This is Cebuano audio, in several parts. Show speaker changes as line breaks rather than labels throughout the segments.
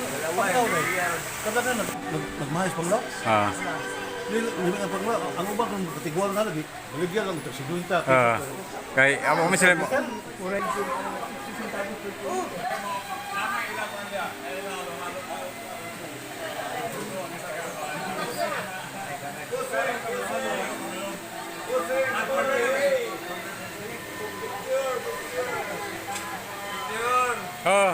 Pagkaw na. Kada ka nagmahis panglaw. Dili dili ang panglaw. Ang uban kung katigwal na lagi. Baligya lang ito 50.
Ah. Kay amo man sila. Oh.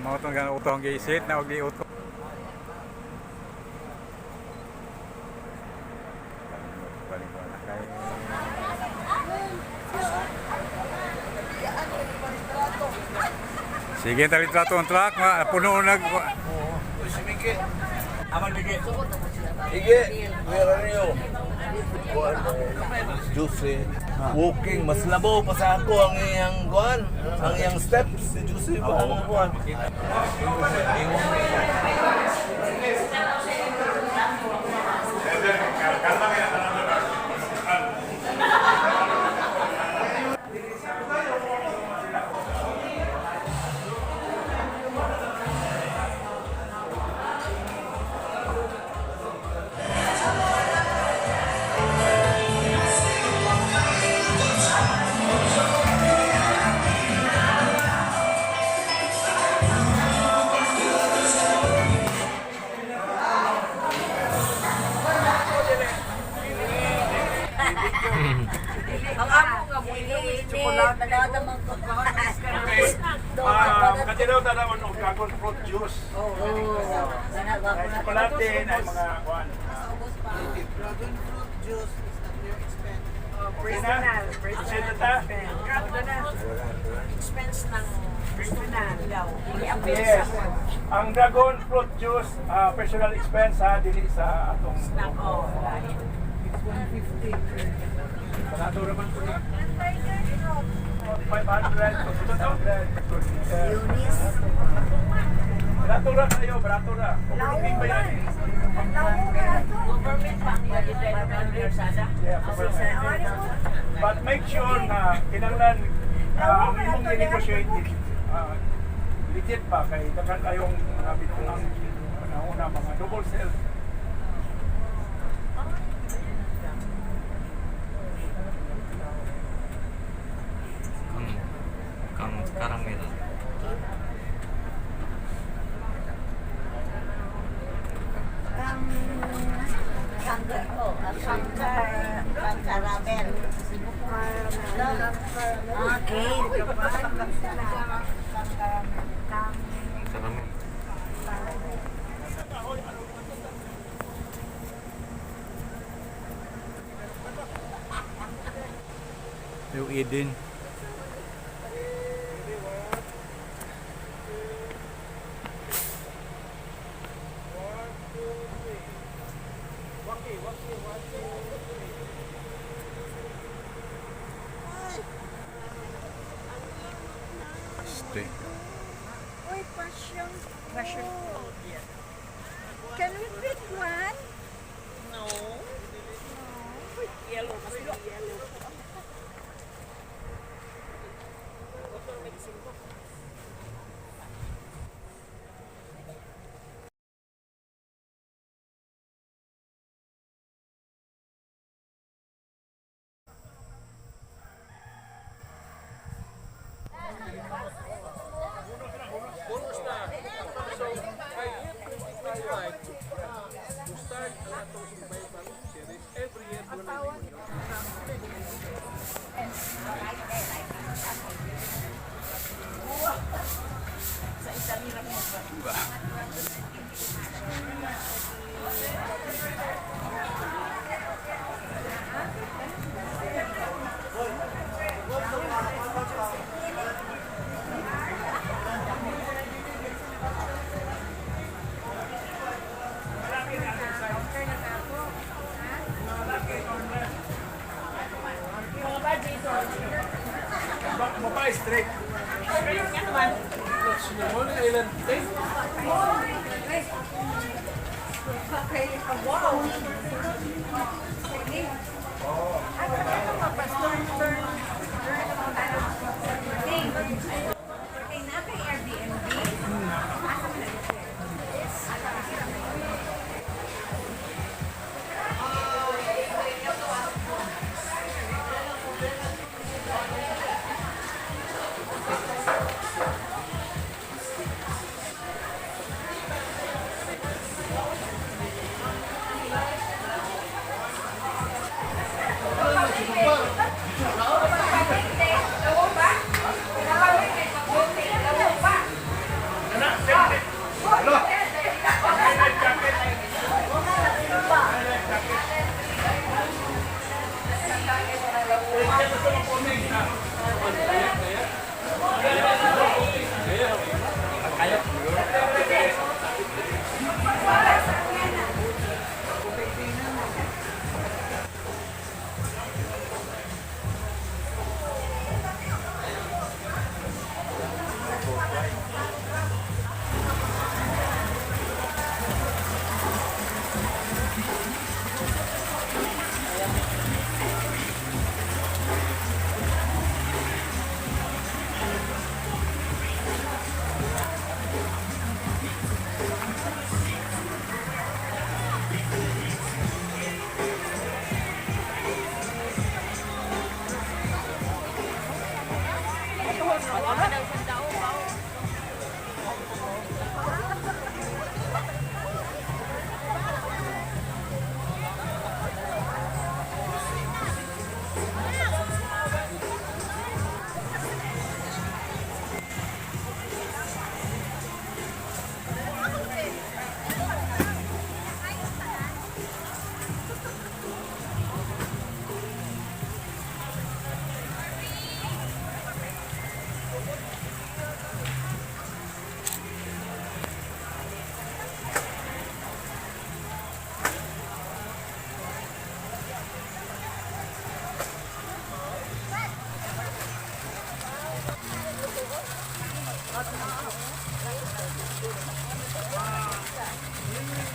Mao tong ganang utong gisit na og giuto. Balik wala kay. Sige, tali trato ang truck, ma, puno nag.
Ige, where are you? Kuan, Juicy. Walking, mas labaw pa sa ako ang iyang kuan, ang iyang steps si Juicy ba ang kuan.
Ang amo nga mo chocolate.
Okay. Katinaw tanawan og dragon fruit juice. Ay, tsokolate na mga kuan.
Dragon fruit juice is at your expense.
Okay na? Proceed na ta?
Expense ng personal daw.
Yes. Ang dragon fruit juice, personal expense ha, dili sa atong.
Nako.
It's 150.
Barato raman po na. 500 to 600.
Eunice.
Barato ra kayo, barato ra. Overlooking ba yan?
Government pa ang
Yeah, government. But make sure na kinahanglan ang imong i-negotiate legit pa kay daghan kayong mga bitungang panahon na mga double sell.
Kang caramel.
Kang caramel. Okay.
Caramel.
Yung Eden.
Waki, waki, waki.
Puti.
Uy, passion. Passion fruit. Can we pick one?
No. Yellow, mas yellow.
Bonus na. So, by year 2025, to start ang atong survival series, every year doon na yun. Babae straight.
Wow. Ano ano pa turn turn turn ano Okay na kay Airbnb. Asa man na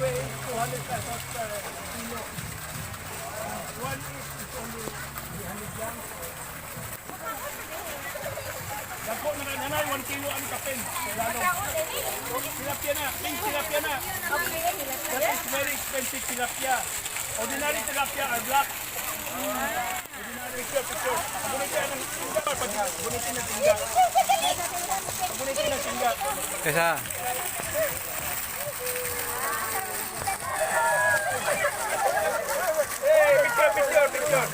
Weigh 200 pesos per kilo. One is only 300 grams. Dagko na ka nanay, 1 kilo ang kapin. Lalo. Tilapia na, pink tilapia na. That is very expensive tilapia. Ordinary tilapia are black. Ordinary picture, picture. Pagunitin ng tingga, pagunitin ng tingga. Pagunitin ng tingga.
Kaysa.
Hey, picture, picture, picture.